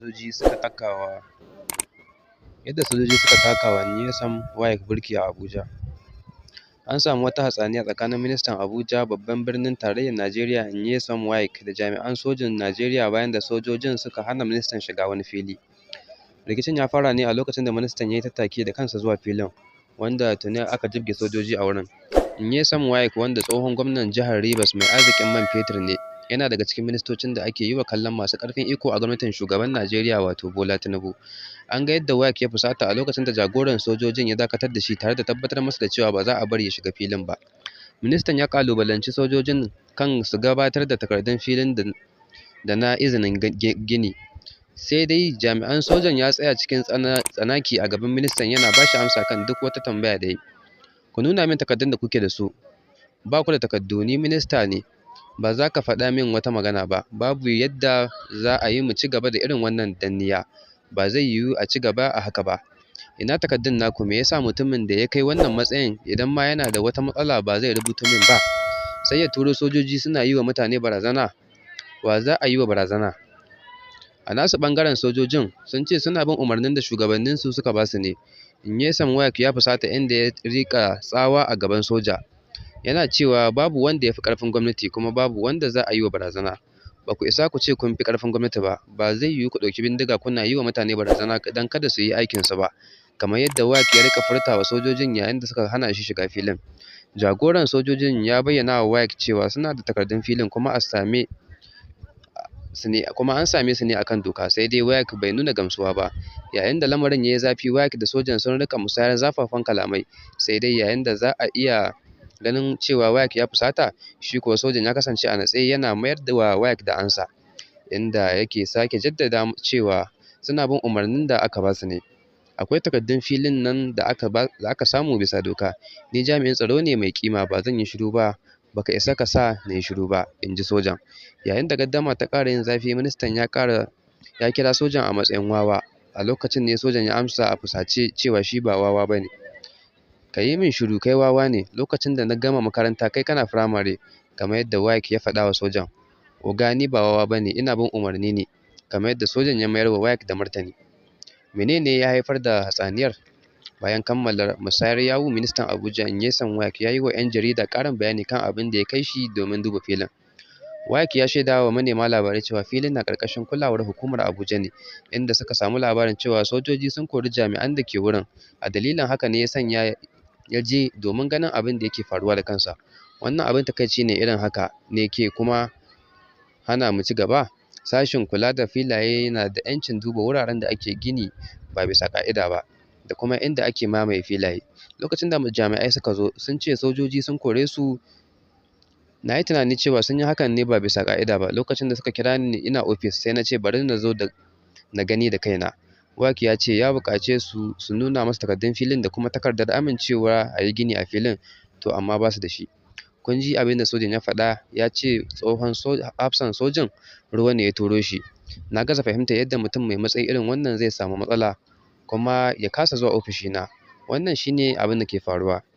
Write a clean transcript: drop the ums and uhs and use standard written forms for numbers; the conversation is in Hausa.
Sojoji suka takawa Yadda sojoji suka takawa Nyesom Wike birki a Abuja. An samu wata hatsaniya tsakanin Ministan Abuja, babban birnin tarayyar Najeriya Nyesom Wike da jami'an sojin Najeriya bayan da sojojin suka hana ministan shiga wani fili. Rikicin ya fara ne a lokacin da ministan ya yi tattaki da kansa zuwa filin, wanda tuni aka jibge sojoji a wurin. Nyesom Wike, wanda tsohon gwamnan jihar Rivers mai arzikin man fetur ne, yana daga cikin ministocin da ake yiwa kallon masu ƙarfin iko a gwamnatin shugaban Najeriya wato Bola Tinubu. An ga yadda Wike ya fusata a lokacin da jagoran sojojin ya dakatar da shi tare da tabbatar masa da cewa ba za a bari ya shiga filin ba. Ministan ya ƙalubalanci sojojin kan su gabatar da takardun filin da na izinin gini. Sai dai jami'an sojan ya tsaya cikin tsanaki a gaban ministan yana ba shi amsa kan duk wata tambaya da ya yi. "Ku nuna min takardun da kuke da su. Ba ku da takardu, ni minista ne. Ba za ka faɗa min wata magana ba. Babu yadda za a yi mu ci gaba da irin wannan danniya. Ba zai yiwu a ci gaba a haka ba. Ina takardun naku, me ya sa mutumin da ya kai wannan matsayin idan ma yana da wata matsala ba zai rubuto min ba? Sai ya turo sojoji suna yi wa mutane barazana? Wa za a yi wa barazana?" A nasu ɓangaren sojojin sun ce suna bin umarnin da shugabanninsu suka ba su ne. Nyesom Wike ya fusata inda ya riƙa tsawa a gaban soja, yana cewa babu wanda ya fi ƙarfin gwamnati kuma babu wanda za a yi wa barazana. "Ba ku isa ku ce kun fi ƙarfin gwamnati ba, ba zai yiwu ku ɗauki bindiga kuna yi wa mutane barazana don kada su yi aikinsu ba, kamar yadda Wike ya riƙa furta wa sojojin yayin da suka hana shi shiga filin. Jagoran sojojin ya bayyana wa Wike cewa suna da takardun filin kuma an same su ne a kan doka, sai dai Wike bai nuna gamsuwa ba. Yayin da lamarin ya yi zafi, Wike da sojan sun riƙa musayar zafafan kalamai, sai dai yayin da za a iya ganin cewa Wike ya fusata, shi kuwa sojan ya kasance a natse yana mayar wa Wike da amsa, inda yake sake jaddada cewa suna bin umarnin da aka ba su ne. "Akwai takardun filin nan da aka samu bisa doka. Ni jami'in tsaro ne mai ƙima, ba zan yi shiru ba, ba ka isa ka sa na yi shiru ba, inji sojan. Yayin da gardama ta ƙara yin zafi, ministan ya kira sojan a matsayin wawa, a lokacin ne sojan ya amsa a fusace cewa shi ba wawa ba ne. "Ka yi min shiru, kai wawa ne, lokacin da na gama makaranta kai kana firamare, kamar yadda Wike ya faɗa wa sojan. "Oga ni ba wawa ba ne, ina bin umarni ne, kamar yadda sojan ya mayar wa Wike da martani. Mene ne ya haifar da hatsaniyar? Bayan kammala musayar yawu, ministan Abuja Nyesom Wike ya yi wa 'yan jarida ƙarin bayani kan abin da ya kai shi domin duba filin. Wike ya shaida wa manema labarai cewa filin na ƙarƙashin kulawar hukumar Abuja ne, inda suka samu labarin cewa sojoji sun kori jami'an da ke wurin, a dalilin haka ne ya sanya ya je domin ganin abin da yake faruwa da kansa. "Wannan abin takaici ne irin haka ne ke kuma hana mu ci gaba. Sashen kula da filaye na da 'yancin duba wuraren da ake gini ba bisa ƙa'ida ba da kuma inda ake mamaye filaye. Lokacin da jami'ai suka zo, sun ce sojoji sun kore su, na yi tunanin cewa sun yi hakan ne ba bisa ƙa'ida ba. Lokacin da suka kira ni ina ofis, sai na ce bari na zo na gani da kaina. Wike ya ce ya buƙace su su nuna masa takardun filin da kuma takardar amincewa a yi gini a filin, to amma ba su da shi. Kun ji abin da sojan ya faɗa, ya ce tsohon hafsan sojin ruwa ne ya turo shi. Na gaza fahimtar yadda mutum mai matsayi irin wannan zai samu matsala kuma ya kasa zuwa ofishina. Wannan shi ne abin da ke faruwa.